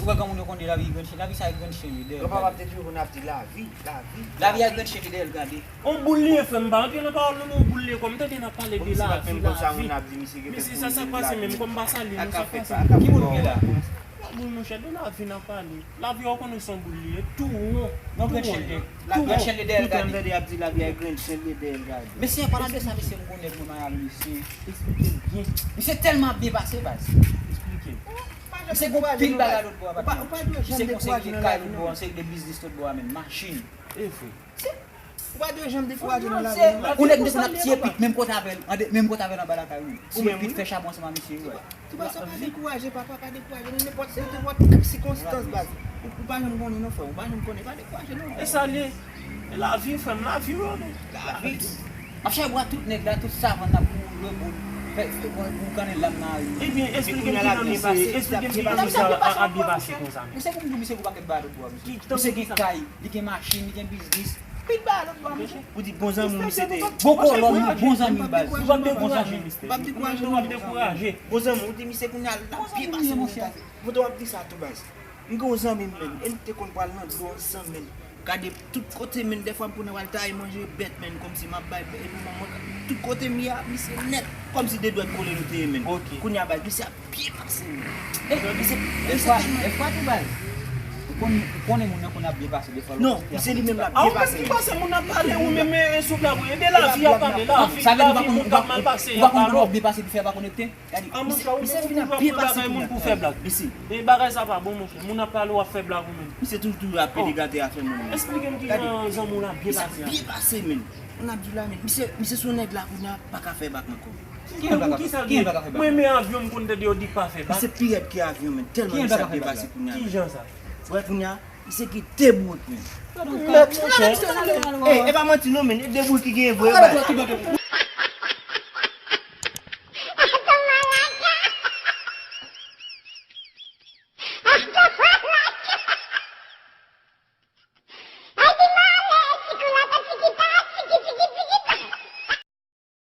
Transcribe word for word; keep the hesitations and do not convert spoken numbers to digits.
Ou wè granmoun yo konn di lavi e grenn chen, lavi sa e grenn chen li dèyè l gade. Granpapa m te toujou konn ap di lavi, lavi. Lavi a e grenn chen li dèyè l gade. On boul li ye, frè m, m pa rantre nan pawòl nou, men on boul li ye, kòm m tande n ap pale de lavi, lavi. Mesye, sa, sa k pase menm, kòm m pa salye nou, sa k pase menm? Ki boul ou gen la? Boul, monchè, de lavi n ap pale. Lavi a, ou konnen se on boul li ye, tou won. Non, grenn chen li ye. Grenn chen li dèyè l gade. Mesye, an palan de sa, mesye, m konnen mwen Miami, mesye. Esplike m byen. Misye tèlman ap byen pase, baz. Esplike m. Misye gon pil bagay lòt bò a, baz. Misye gon seri de kay lòt bò a, yon seri de biznis lòt bò a, menm machin. E vre. Ou pa dwe janm dekouraje nan lavi, non. Ou nèg de konn ap tiye pit menm kote avè l, menm kote avè l anba lakay ou. Tiye pit, fè chabon ansanm ak misye, wi. Tou pa sa, pa dekouraje, papa, pa dekouraje nan nenpòt, nan nenpòt sikonstans, baz. Ou, ou pa janm konnen, non, frè, ou pa janm konnen, pa dekouraje, non. E sa l ye. E lavi, frè m, lavi, wi, men. Lavi. Ap chache bwa tout nèg la, tout savann la pou reboul. Fè, fè, pou, pou kannen lam nan ri. Ebyen, esplike m ki jan misye, esplike m ki jan misye a, a, ap byen pase konsa, men. Misye pou m di w, misye gon pakèt bagay lòt bò a, misye. Misye gen kay, li gen machin, li gen biznis. Pil bagay lòt bò a, misye. Ou di bon zanmi w misye te ye. Bon kòlòn, bon zanmi, baz. Ou p ap dekouraje, misye. Ou p ap dekouraje, non. Bon zanmi, ou di misye kounye a l ap byen pase, monchè. Poutan w ap di sa tou, baz. M gen yon zanmi m, menn, e n te konn pral nan dlo ansanm, menn. Gade tout kote, menn, dèfwa m konnen w al taye manje bèt, menn, kòmsi m ap bay, epi manman, tout kote m ye a, misye nèt, kòmsi de dwèt kole nou te ye, menn. Kounye a, baz, misye ap byen pase, menn. Misye, misye tèlman. Dèfwa tou, baz. Ou konn, ou konnen moun nan konn ap byen pase, dèfwa. Non, se li menm l ap byen pase. Pase moun ap pale, ou menm, e, souple, e de lavi a pale, lavi, lavi, moun k ap mal pase, y ap pale. Gade, misye, misye vin ap byen pase kounye a. Mesye. E bagay sa pa bon, monchè. Moun ap pale, w ap fè blag ou menm. Misye toujou, toujou ap pede gate afè moun. Esplike m ki jan zanmi w la byen pase a. Byen pase, menn. Moun ap di w la, menn. Misye, misye sou nèg la kounye a, pa ka fè bak ankò. Ki pou ki sa l gen? M renmen avyon, m konn tande yo di k pa fè bak. Misye pi rèd ke avyon, menn. Tèlman misye ap byen pase kounye a. Ki jan sa? Wè kounye a, misye gen de bourek, menn. Mèt, monchè. E, e pa manti non, menn. E de bourek ki genyen vre, baz.